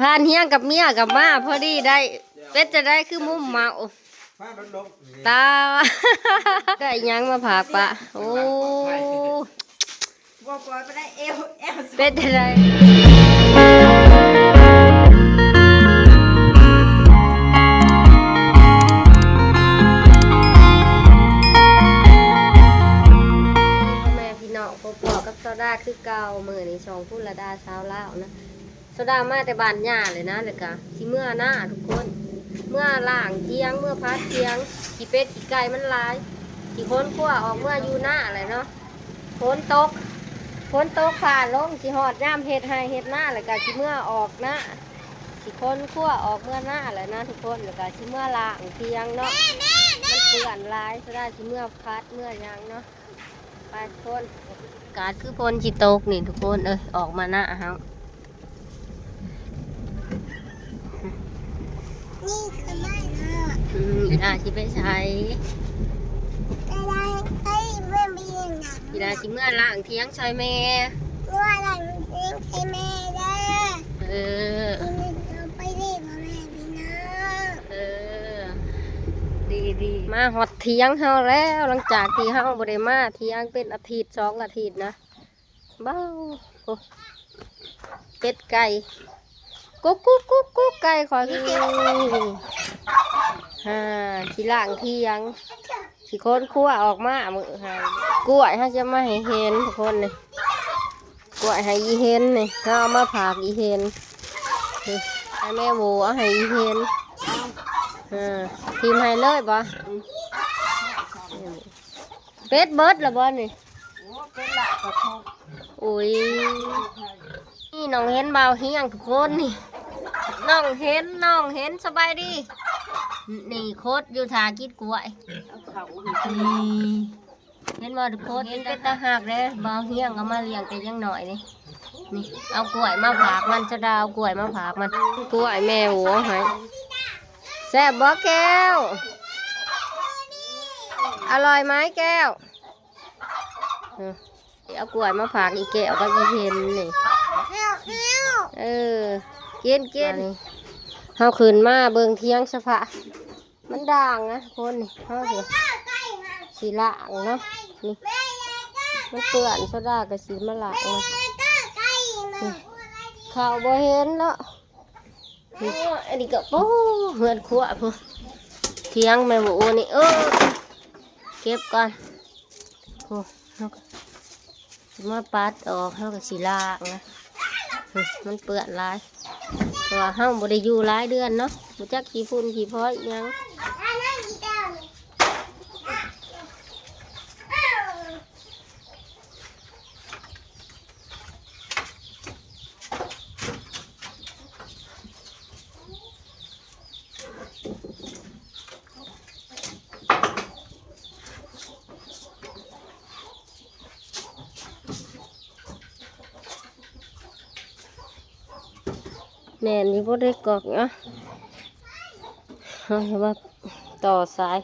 ທ່ານຮຽງກັບເມຍກໍມາພໍດີໄດ້. ເປັນຈັ່ງໃດຄືມຸມເມົາ? ຕາ ໄດ້ຫຍັງມາຝາກປະ? ໂອ້ ບໍ່ປ່ອຍປານໃດ ເອວ ເອວ ເປັນຈັ່ງໃດ ພໍ່ແມ່ພີ່ນ້ອງ ພົບພໍ້ກັບຊາວດາຄືເກົ່າ. ມື້ນີ້ຊ່ອງພຸລະດາຊາວລາວນະ. ໂຊດາມາແຕ່ບ້ານຍ່າເລີຍນະ ແລ້ວກະຊິເມືອນາທຸກຄົນ ເມືອລ້າງຖຽງ ເມືອພັດຖຽງ ຂີ້ເປັດຂີ້ໄກ່ມັນຫຼາຍ ຊິຂົນຄົວອອກເມືອຢູ່ນາແຫຼະເນາະ. ຝົນຕົກ ຝົນຕົກຟ້າລົງ ຊິຮອດຍາມເຮັດໄຮ່ເຮັດນາ ແລ້ວກະຊິເມືອອອກນາ ຊິຂົນຄົວອອກເມືອນາແຫຼະນະທຸກຄົນ ແລ້ວກະຊິເມືອລ້າງຖຽງເນາະ ມັນເປື້ອນຫຼາຍ. ໂຊດາຊິເມືອພັດເມືອຫຍັງເນາະ. ໄປທຸກຄົນ ອາກາດຄືຝົນຊິຕົກນີ້ທຸກຄົນເອີຍ ອອກມານາເຮົາ ນີ້ຄືໄມ້ນະ ອືມ ອີ່ຫຼ້າຊິໄປໃສ? ໄປໄດ້ ໄປເບິ່ງ ໄປເບິ່ງໜັງ ອີ່ຫຼ້າຊິເມືອລ້າງຖຽງຊ່ອຍແມ່ ເມືອລ້າງຖຽງຊ່ອຍແມ່ເດີ ເອີ ໄປເລີຍ ພໍ່ແມ່ພີ່ນ້ອງ ເອີ ດີໆ ມາຮອດ ຖຽງເຮົາແລ້ວ ຫຼັງຈາກທີ່ເຮົາບໍ່ໄດ້ມາຖຽງເປັນອາທິດສອງອາທິດນະ. ເບົາ ໂອ້ ເປັດໄກ່ ກຸກໆໆໆ ໄກ່ຂ້ອຍ ອື ອ່າ ຊິລ້າງຖຽງ ຊິຂົນຄົວອອກມາມື້ຫັ້ນ. ກ້ວຍເຮົາຈະມາໃຫ້ເຫັນທຸກຄົນນີ້ ກ້ວຍໃຫ້ອີເຫັນນີ້ ເຮົາເອົາມາຝາກອີເຫັນນີ້ ໃຫ້ແມ່ໂຫວເອົາໃຫ້ອີເຫັນ ເອີ ຖິ້ມໃຫ້ເລີຍບໍ່? ເປັດເບິດລະບໍ່ນີ້? ໂອ້ ເປັດຫຼາຍກະທົງ ໂອ້ຍ ນີ້ນ້ອງເຫັນບ່າວຮຽງທຸກຄົນນີ້ ນ້ອງເຫັນ ນ້ອງເຫັນ ສະບາຍດີ ນີ້ຄົດຢູ່ຖ້າກິນກ້ວຍ ເອົາເຂົ້ານີ້ ເຫັນບໍ່ທຸກຄົນ ເປັນຕາຮັກເດ້ ບ່າວຮຽງເອົາມາລ້ຽງແຕ່ຍັງນ້ອຍນີ້ ນີ້ ເອົາກ້ວຍມາຝາກມັນ ຊາວດາເອົາກ້ວຍມາຝາກມັນ ກ້ວຍແມ່ໂຫວໃຫ້ ແຊບບໍ່ແກ້ວ? ອະລ່ອຍໄໝແກ້ວ? ເອີ ເອົາກ້ວຍມາຝາກອີແກ້ວກັບອີເຫັນນີ້ ເອີ ກິນ ກິນ ເຮົາຂຶ້ນມາເບິ່ງຖຽງສະພາບ ມັນດ່າງນະຄົນນີ້ ເຮົາຊິ ຊິລ້າງເນາະ ນີ້ ມັນເປື້ອນ ໂຊດາກໍຊິມາລ້າງນະ ນີ້ ເຂົ້າບໍ່ເຫັນເນາະ. ນີ້ ອັນນີ້ກໍ ໂອ້ ເຮືອນຄົວພຸ້ນ ຖຽງແມ່ບໍ່ໂອນີ້ ເອີ ເກັບກ່ອນ ໂອ້ ເຮົາກໍຊິມາປັດອອກ ເຮົາກໍຊິລ້າງນະ ມັນເປື້ອນຫຼາຍ ເພາະວ່າເຮົາບໍ່ໄດ້ຢູ່ຫຼາຍເດືອນເນາະ ບໍ່ຈັກຂີ້ຝຸ່ນຂີ້ພອຍອີ່ຫຍັງ. ແມ່ນຢູ່ບໍ່ໄດ້ກອກເນາະ ເຮົາຊິມາຕໍ່ສາຍ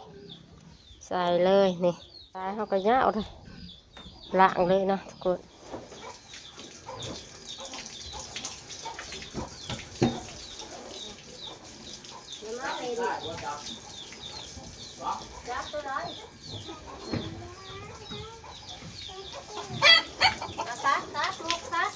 ໃສ່ເລີຍນີ້ ສາຍເຮົາກໍຍາວເລີຍ ລ້າງເລີຍເນາະທຸກຄົນ ຈັບຕົວໃດ ຕັດ ຕັດ ລູກ ຕັດ.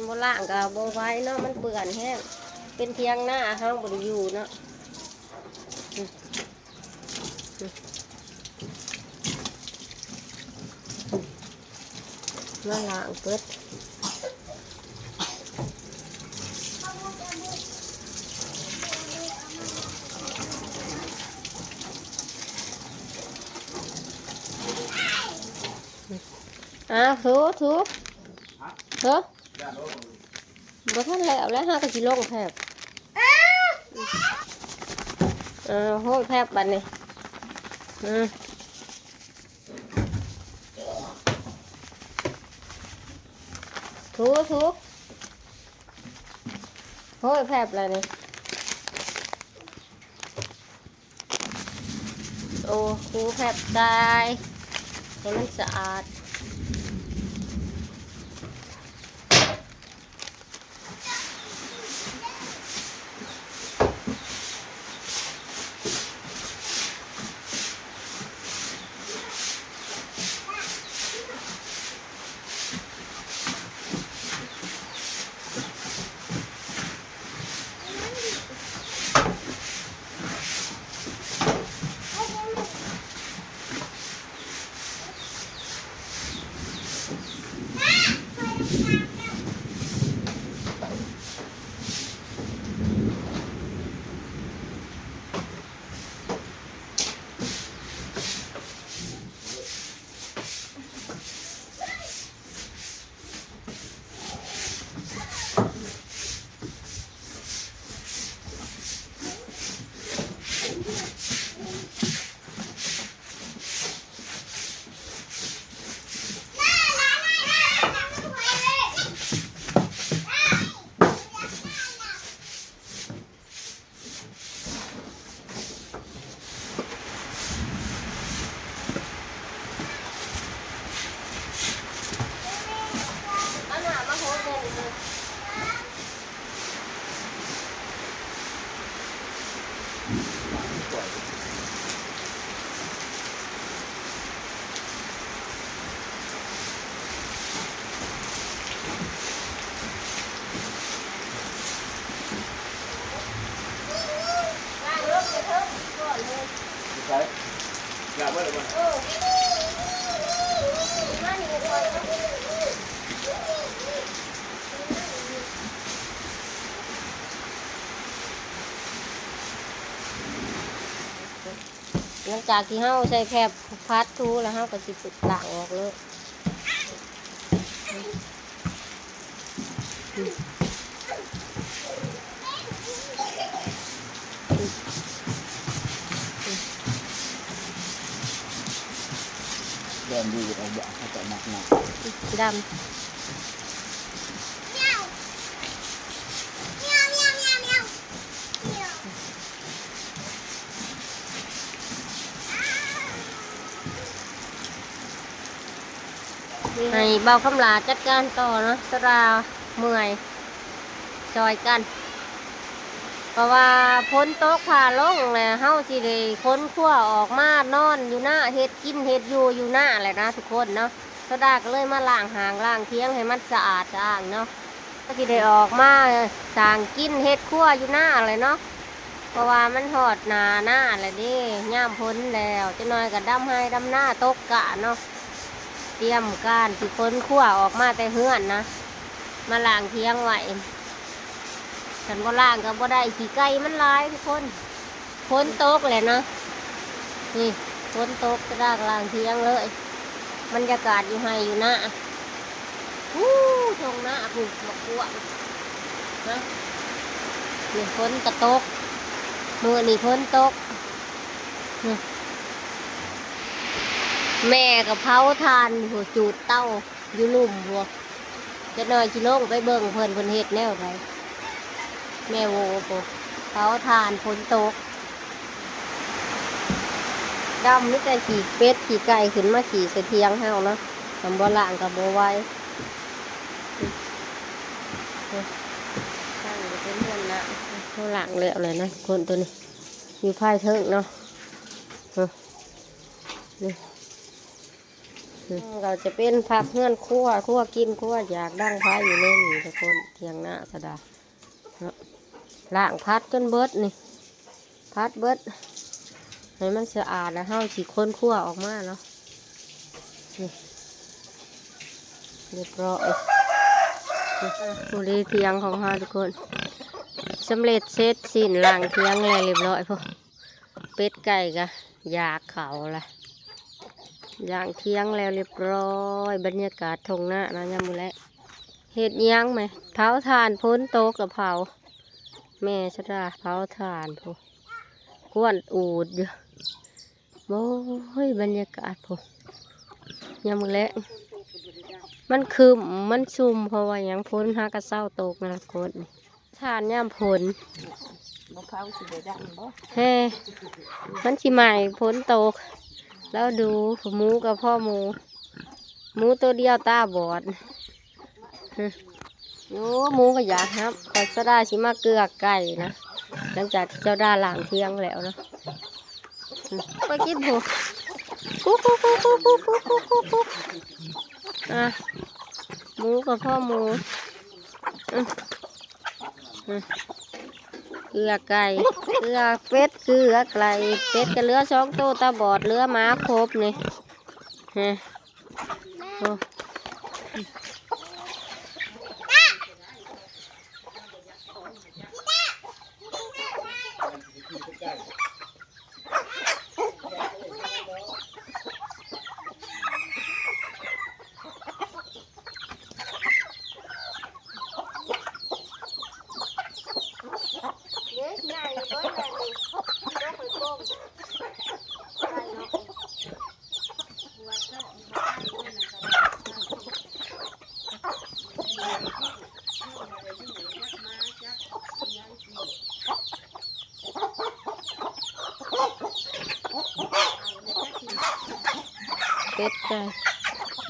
ບໍ່ລ້າງກໍບໍ່ໄຫວເນາະ ມັນເປື້ອນແຮງ ເປັນຖຽງນາເຮົາບໍ່ໄດ້ຢູ່ເນາະ. ມາລ້າງເປີດ ອ້າວ ຖູ ຖູ ເອີ ບໍ່ທັນແລ້ວ ແລ້ວຫາກໍຊິລົງແພບ ເອີ ໂຫຍແພບບັດນີ້ ອືມ ຖູ ຖູ ໂຫຍແພບແລ້ວນີ້. ໂອ້ ຖູແຟບກາຍໃຫ້ມັນສະອາດ. ຫຼັງຈາກທີ່ເຮົາໃສ່ແຟບພັດຖູແລ້ວ ເຮົາກໍຊິລ້າງອອກເລີຍ. ແດງດີ ເຂົາເຈົ້າມັກນຳ ດຳ. ໃຫ້ບ່າວຄຳຫຼ້າຈັດການຕໍ່ເນາະ ສາວດາເມື່ອຍ ຊ່ອຍກັນ ເພາະວ່າຝົນຕົກຟ້າລົງແລ້ວ ເຮົາຊິໄດ້ຂົນຄົວອອກມານອນຢູ່ນາ ເຮັດກິນເຮັດຢູ່ຢູ່ນາແຫຼະນະທຸກຄົນເນາະ. ສາວດາກໍເລີຍມາລ້າງຫ້າງລ້າງຖຽງໃຫ້ມັນສະອາດສະອ້າງເນາະ ກໍຊິໄດ້ອອກມາສ້າງກິນເຮັດຄົວຢູ່ນາແຫຼະເນາະ ເພາະວ່າມັນຮອດໜ້ານາແລ້ວເດ້ ຍາມຝົນແລ້ວ ຈັກໜ້ອຍກໍດຳໄຮ່ດຳນາ ຕົກກ້າເນາະ ຕຽມການຊິຂົນຄົວອອກມາແຕ່ເຮືອນນະ ມາລ້າງຖຽງໄວ້. ຄັນບໍ່ລ້າງກໍບໍ່ໄດ້ ຂີ້ໄກ່ມັນຫຼາຍທຸກຄົນ. ຝົນຕົກແຫຼະເນາະ ນີ້ ຝົນຕົກ ສາວດາກໍລ້າງຖຽງເລີຍ ບັນຍາກາດຢູ່ໄຮ່ຢູ່ນາ ພູ່ທົ່ງນາ ພູ່ບັກກວາງເນາະ ນີ້ ຝົນກໍຕົກ ມື້ນີ້ຝົນຕົກ ນີ້ ແມ່ກໍເຜົາຖ່ານ ໂຫ ຈູດເຕົາ ຢູ່ລຸ່ມພຸ້ນ ຈັກໜ້ອຍຊິລົງໄປເບິ່ງເພິ່ນ ເພິ່ນເຮັດແນວໃດ ແມ່ໂຫ ເຜົາຖ່ານ ຝົນຕົກ ດຳ ມີແຕ່ຂີ້ເປັດຂີ້ໄກ່ຂຶ້ນມາຂີ້ໃສ່ຖຽງເຮົາເນາະ ຄັນບໍ່ລ້າງກໍບໍ່ໄຫວ. ເຮົາລ້າງແລ້ວແຫຼະນະ ຄົນຕົວນີ້ຢູ່ພາຍເທິງເນາະ ນີ້. ກໍຈະເປັນພັກເຮືອນຄົວ ຄົວກິນຄົວຢາກ ດັງໄຟຢູ່ໃນນີ້ທຸກຄົນ ຖຽງນາສະດາເນາະ. ລ້າງຜັດຈົນເບິດນີ້ ຜັດເບິດໃຫ້ມັນສະອາດ ແລ້ວເຮົາຊິຂົນຄົວອອກມາເນາະ. ນີ້ ລຽບຮ້ອຍ ຜູ້ລີຖຽງຂອງເຮົາທຸກຄົນ ສຳເລັດເສັດສິ້ນ ລ້າງຖຽງແລ້ວລຽບຮ້ອຍພຸ້ນ. ເປັດໄກ່ກະຢາກເຂົ້າລະ ລ້າງຖຽງແລ້ວລຽບຮ້ອຍ. ບັນຍາກາດທົ່ງນາເນາະ ຍາມມື້ແລງ. ເຮັດຫຍັງແມ່? ເຜົາຖ່ານ ຝົນຕົກກະເຜົາ. ແມ່ສະດາເຜົາຖ່ານພຸ້ນ ກວນອູດຢູ່. ໂອ້ຍ ບັນຍາກາດພຸ້ນ ຍາມມື້ແລງ ມັນຄຶ້ມ ມັນຊຸ່ມ ເພາະວ່າຫຍັງ? ຝົນຫາກະເຊົາຕົກນະ ກົດນີ້. ຖ່ານຍາມຝົນ ບໍ່ເຜົາຊິໄດ້ດັງບໍ່? ແຮ ມັນຊິໄໝ້ ຝົນຕົກ. ລາວດູ ໝູກະພໍໝູ ໝູໂຕດຽວຕາບອດ. ໂອ້ ໝູກະຢາກຮັບ ແຕ່ສະດາຊິມາເກືອໄກ່ນະ ຫຼັງຈາກທີ່ສະດາລ້າງຖຽງແລ້ວນະ. ໄປກິນພຸ້ນ ກຸກໆໆໆໆ ອ່າ ໝູກະພໍໝູ. ອື ອື ເກືອໄກ່ ເກືອເປັດ ເກືອໄກ່. ເປັດກະເຫຼືອສອງໂຕຕາບອດ ເຫຼືອໝາຄົບນີ້. ຮະ ໂອ້. ເປັດກະ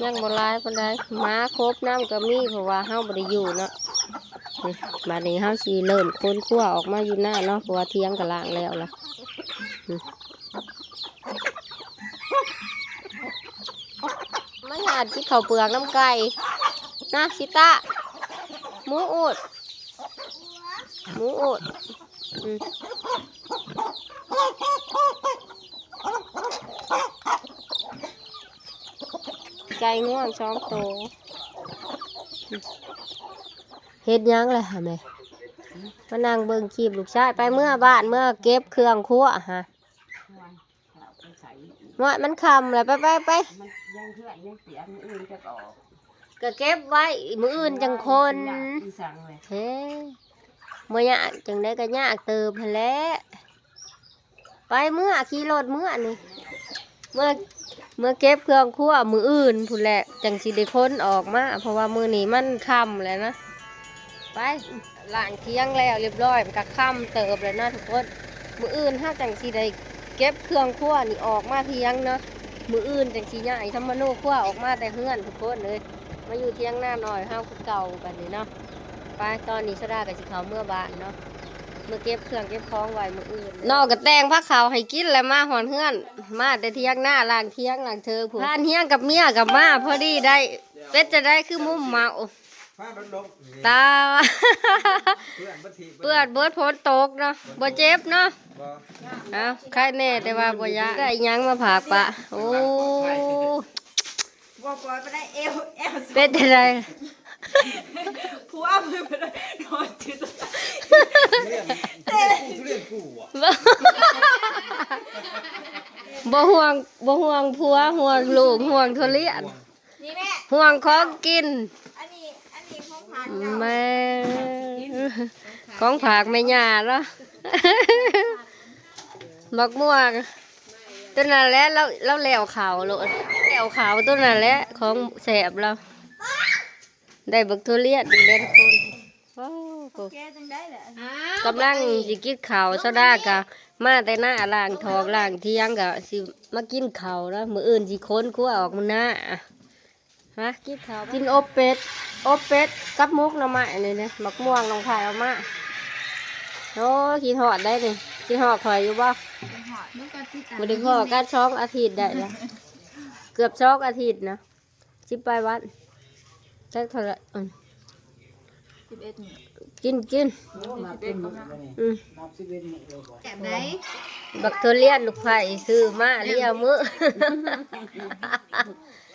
ຍັງບໍ່ຫຼາຍປານໃດ ໝາຄົບນຳກະມີ ເພາະວ່າເຮົາບໍ່ໄດ້ຢູ່ເນາະ. ອື ບາດນີ້ເຮົາຊິເລີ່ມຂົນຄົວອອກມາຢູ່ນາເນາະ ເພາະວ່າຖຽງກະລ້າງແລ້ວລະ. ອື ມາຫາກິນເຂົ້າເປືອກນຳໄກ່ນະ ຊິຕາ. ໝູອູດ ໝູອູດ. ອື ໄກ່ງວງສອງໂຕ. ເຮັດຫຍັງລະຫະແມ່? ມານັ່ງເບິ່ງຄລິບລູກຊາຍ. ໄປເມືອບ້ານ ເມືອເກັບເຄື່ອງຄົວຫະ. ໂອ້ຍ ເຂົ້າໄປໃສອີກ? ໂອ້ຍ ມັນຄ່ຳແລ້ວ ໄປ ໄປ ໄປ. ມັນຍັງເຮືອນຍັງປຽກ ມື້ອື່ນຈະອອກ. ກະເກັບໄວ້ ມື້ອື່ນຈັ່ງຂົນ. ຊິຍາກອີ່ສັງເລີຍ. ເຮ ບໍ່ຍາກ ຈັ່ງໃດກະຍາກເຕີບຫັ້ນແຫຼະ. ໄປເມືອ ຂີ່ລົດເມືອນີ້ ເມືອ ເມືອເກັບເຄື່ອງຄົວ ມື້ອື່ນພຸ້ນແຫຼະ ຈັ່ງຊິໄດ້ຂົນອອກມາ ເພາະວ່າມື້ນີ້ມັນຄ່ຳແລ້ວນະ. ໄປ ລ້າງຖຽງແລ້ວລຽບຮ້ອຍ ມັນກະຄ່ຳເຕີບແລ້ວນະທຸກຄົນ. ມື້ອື່ນເຮົາຈັ່ງຊິໄດ້ເກັບເຄື່ອງຄົວນີ້ອອກມາຖຽງເນາະ. ມື້ອື່ນຈັ່ງຊິຍ້າຍສຳມະໂນຄົວອອກມາແຕ່ເຮືອນທຸກຄົນເອີຍ ມາຢູ່ຖຽງນານ້ອຍເຮົາຄືເກົ່າບາດນີ້ເນາະ. ໄປ ຕອນນີ້ສະດາກະຊິເຂົ້າເມືອບ້ານເນາະ ເມືອເກັບເຄື່ອງເກັບຂອງໄວ້ມື້ອື່ນ. ນ້ອງກະແຕ່ງພາເຂົ້າໃຫ້ກິນແລ້ວ ມາຮອດເຮືອນ ມາແຕ່ຖຽງນາ ລ້າງຖຽງລ້າງເທີພຸ້ນ. ພານຮຽງກັບເມຍກະມາພໍດີໄດ້. ເປັນຈັ່ງໃດຄືມຸມເມົາ? ຕາ ເປື້ອນເບິດ ຝົນຕົກເນາະ ບໍ່ເຈັບເນາະ. ເອົ້າ ໄຄແນ່ ແຕ່ວ່າບໍ່ຢາກໄດ້ຫຍັງມາຝາກປະ. ໂອ້ ບໍ່ປ່ອຍປານໃດ ເອວ ເອວ ເປັນຈັ່ງໃດ? ຜົວເພິ່ນນອນຈື່ ບໍ່ຫ່ວງ ບໍ່ຫ່ວງຜົວ ຫ່ວງລູກ ຫ່ວງທຸລຽນ ນີ້ແມ່ ຫ່ວງຂອງກິນ. ອັນນີ້ ອັນນີ້ຂອງຝາກເຈົ້າ ແມ່ ຂອງຝາກແມ່ຍ່າເນາະ. ໝາກມ່ວງ ໂຕນັ້ນແຫຼະ ລາວ ລາວແລ້ວເຂົ້າໂລດ ແລ້ວເຂົ້າໂຕນັ້ນແຫຼະ ຂອງແຊບລາວ. ໄດ້ບັກທຸລຽນອີກແລ້ວທຸກຄົນ. ໂອ້ໂຫ ແກຈັ່ງໃດແຫຼະ ກຳລັງຊິກິນເຂົ້າ. ສາວດາກະມາແຕ່ນາ ລ້າງຖອກລ້າງຖຽງ ກະຊິມາກິນເຂົ້າເນາະ. ມື້ອື່ນຊິຂົນຄົວອອກມານາ. ມາກິນເຂົ້າ ກິນອົບເປັດ ອົບເປັດກັບໝົກໜໍ່ໄມ້ນີ້ເດ້. ໝາກມ່ວງນ້ອງໄຜ່ເອົາມາ. ໂອ້ ຄິດຮອດໄດ໋ນີ້ ຄິດຮອດຂ້ອຍຢູ່ບໍ່? ບໍ່ໄດ້ພໍ້ກັນສອງອາທິດໄດ້ລະ ເກືອບສອງອາທິດນະ. ຊິໄປວັດ ຈັກເທົ່າໃດ? ອືມ ສິບເອັດນີ້ ກິນ ກິນ ນັບສິບເອັດມື້ເລີຍ ອືມ ນັບສິບເອັດມື້ເລີຍບໍ່? ແບບໃດ? ບັກທຸລຽນລູກໃພ້ຊື້ມາ ລຽວມື້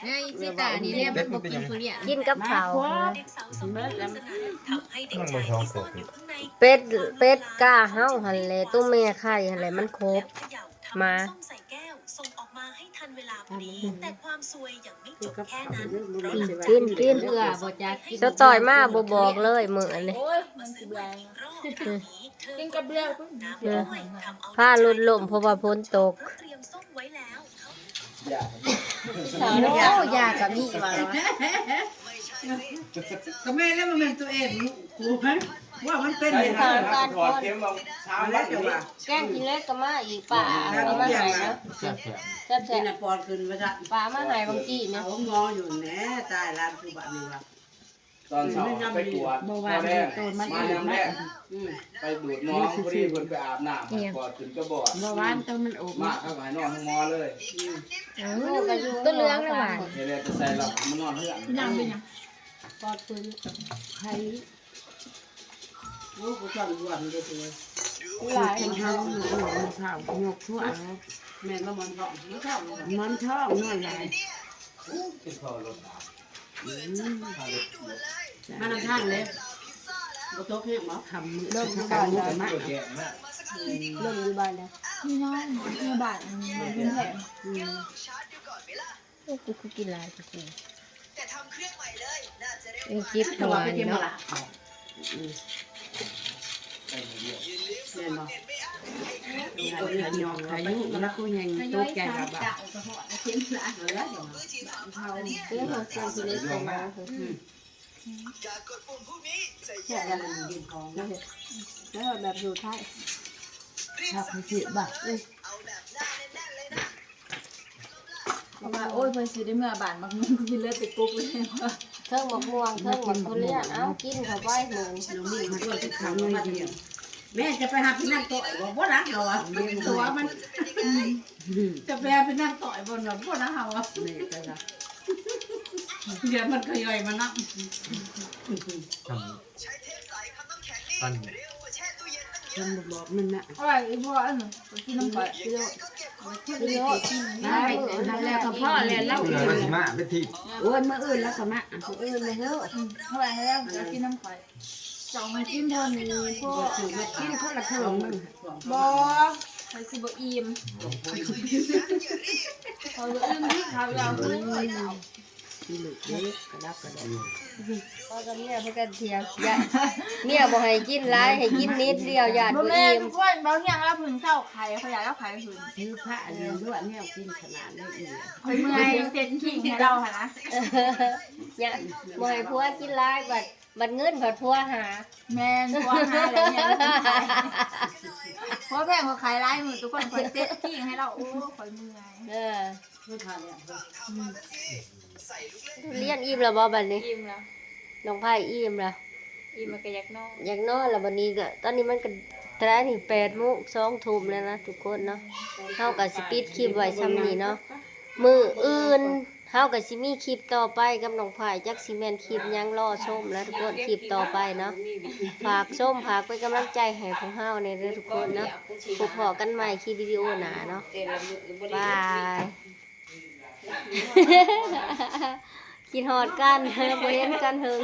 ໃຫຍ່ຊິຕານີ້ແຫຼະ ມັນບໍ່ກິນທຸລຽນ ກິນກັບເຂົ້າ ມັນບໍ່ຊອບຄົບ ເປັດ ເປັດກາເຮົາຫັ້ນແຫຼະ ໂຕແມ່ໄຂ່ຫັ້ນແຫຼະ ມັນຄົບ ໝາ ກິນ ກິນ ເບື່ອບໍ່ຈັກກິນ ສະຕອຍມາບໍ່ບອກເລີຍມື້ອັນນີ້ ໂອ້ຍ ມັນຊິເບື່ອ ກິນກັບເບື່ອ ເອີ ພາລົດລົ້ມເພາະວ່າຝົນຕົກ ສາວເນາະ ຢາກະມີວ່າ ກະແມ່ນແລ້ວ ມັນແມ່ນຕົວເອງລູກ ວ່າມັນເປັນ ຖອດເຂັມເອົາສາມວັນນີ້ ແກງຂີ້ເຫຼັກກໍມາອີກ ປາເອົາມາໃຫ້ນະ ແຊບໆ ກິນນະປອດຂຶ້ນວ່າຊັ້ນ ປາມາໃຫ້ບາງກີ້ນະ ເອົາໝໍຢູ່ແນ່ ຕາຍລະຄືບາດນີ້ວ່າ ຕອນເຊົ້າໄປກວດ ບໍ່ວ່າ ມາແລງ ໂຕມັນ ມາຍາມແລງ ອືມ ໄປດູດໜອງ ພໍດີເພິ່ນໄປອາບນ້ຳ ປອດຂຶ້ນກະບອດ ບໍ່ວ່າ ໂຕມັນອົບ ມາເຂົາກໍໃຫ້ນອນໂຮງໝໍເລີຍ ອືມ ເອີ ກໍຢູ່ ໂຕເຫຼືອງນະຫວານ ເຮັດແລ້ວຈະໃສ່ເຫຼົ້າມານອນເຮືອນ ຍັງເປັນຫຍັງ ປອດຂຶ້ນ ໄຂ້ ໂອ້ ບໍ່ທັນບວນເດ້ ຫຼາຍ ຄົນເຮົາ ເຮົາ ເຮົາ ເຮົາ ຍົກທົ່ວເນາະ ແມ່ນບໍ່ ໝອນທອງ ໝອນທອງ ໝອນທອງນອນຫຼາຍ ອືມ ມານຳທາງເດ້ ບໍ່ຕົກແຮງບໍ່ ຄ່ຳມື້ ເລີ່ມຢູ່ບ້ານແລ້ວ ເລີ່ມຢູ່ບ້ານແລ້ວ ພີ່ນ້ອງ ຢູ່ບ້ານ ອືມ ອືມ ໂອ້ ກູຄືກິນຫຼາຍແທ້ ແຕ່ທຳເຄື່ອງໃໝ່ເລີຍ ໜ້າຈະໄດ້ ຍັງເຈັບຫົວຢູ່ເນາະ ອືມ ແມ່ນບໍ່ ຂະຫຍອກຂະຍຸ ແລ້ວກູແຮ່ງຕົກໃຈວ່າບາດ ເອີ ເຮົາເຊື່ອຊິເລັກໄປມາ ອືມ ແຊບແລ້ວ ແລ້ວແບບຢູ່ໄທ ຄັກຊິບາດ ອືມ ເພາະວ່າ ໂອ້ຍ ເພິ່ນຊິໄດ້ເມືອບ້ານ ໝາກຫຸ່ງກິນເລີຍ ໄປປຸກເລີຍ ເທິງໝາກມ່ວງ ເທິງໝາກທຸລຽນ ເອົາ ກິນເຂົ້າໄປ ເບິ່ງ ນ້ອງມີມາດ້ວຍ ເຂົ້າໜ້ອຍດຽວ ແມ່ຈະໄປຫາໄປນັ່ງໂຕະບໍ່ ບໍ່ນະ ເຮົາວ່າ ຕົວມັນ ຈະໄປຫາໄປນັ່ງໂຕະບໍ່ນະ ບໍ່ນະ ເຮົາວ່າ ແມ່ໄປລະ ດຽວມັນກະຍ່ອຍມານຳ ອັນ ເພິ່ນບໍ່ບອກມັນນະ ເອົາໄວ້ອີ່ພໍ່ ອັນ ໄປກິນນຳຂ້ອຍ ກິນໂລດ ກິນໂລດ ນັ້ນແຫຼະ ນັ້ນແຫຼະ ກະພໍແລ້ວ ລາວ ເອີ ວ່າຊິມາໄປທີບ ໂອ້ຍ ມື້ອື່ນລາວກະມາ ມື້ອື່ນແລ້ວເຮີ້ ອືມ ເອົາໄວ້ໃຫ້ລາວ ລາວກິນນຳຂ້ອຍ ເຈົ້າມາກິນເທົ່ານີ້ ພໍ ກິນຄົນລະເຄິ່ງໜຶ່ງ ບໍ່ ຂ້ອຍຊິບໍ່ອີ່ມ ຂ້ອຍບໍ່ອີ່ມ ເຂົາລາວ ອືມ ມີລູກເດັກກະດັບກະດອກ ພໍ່ກັບເມຍເພິ່ນກະຖຽງ ຢ້ານເມຍບໍ່ໃຫ້ກິນຫຼາຍ ໃຫ້ກິນນິດດຽວ ຢ້ານບໍ່ອີ່ມ ບໍ່ແມ່ນທຸກຄົນ ເບົາຮຽງລາວເພິ່ງເຊົາໄຂ້ ຂ້ອຍຢ້ານລາວໄຂ້ຂຶ້ນ ຖືພະອັນນີ້ລວດແນວກິນຂະໜາດນີ້ອີກ ຂ້ອຍເມື່ອຍ ເຊັດຄີງໃຫ້ລາວຫັ້ນນະ ຢ້ານບໍ່ໃຫ້ຜົວກິນຫຼາຍ ບັດ ບັດເງິນພັດຜົວຫາ ແມ່ນ ຜົວຫາແລ້ວເມຍກິນໄຂ້ ຜົວແພງກວ່າໄຂ້ຫຼາຍມື້ ທຸກຄົນ ຂ້ອຍເຊັດຄີງໃຫ້ລາວ ໂອ້ ຂ້ອຍເມື່ອຍ ເອີ ທຸລຽນອີ່ມແລ້ວບໍ່ບັດນີ້? ອີ່ມແລ້ວ ນ້ອງໄພອີ່ມແລ້ວ ອີ່ມແລ້ວກໍຢາກນອນ ຢາກນອນແລ້ວບັດນີ້ກໍ ຕອນນີ້ມັນກໍເທົ່າໃດນີ້ ແປດໂມງ ສອງທຸ່ມແລ້ວນະທຸກຄົນເນາະ ເຮົາກໍຊິປິດຄລິບໄວ້ຊ່ຳນີ້ເນາະ ມື້ອື່ນເຮົາກໍຊິມີຄລິບຕໍ່ໄປກັບນ້ອງໄພ ຈັກຊິແມ່ນຄລິບຫຍັງ ລໍຊົມນະທຸກຄົນ ຄລິບຕໍ່ໄປເນາະ ຝາກຊົມ ຝາກເປັນກຳລັງໃຈໃຫ້ພວກເຮົາແດ່ເດີທຸກຄົນເນາະ ພົບພໍ້ກັນໃໝ່ຄລິບວິດີໂອໜ້າເນາະ ບາຍ. ຄິດຮອດກັນ ບໍ່ເຫັນກັນເຫິງ.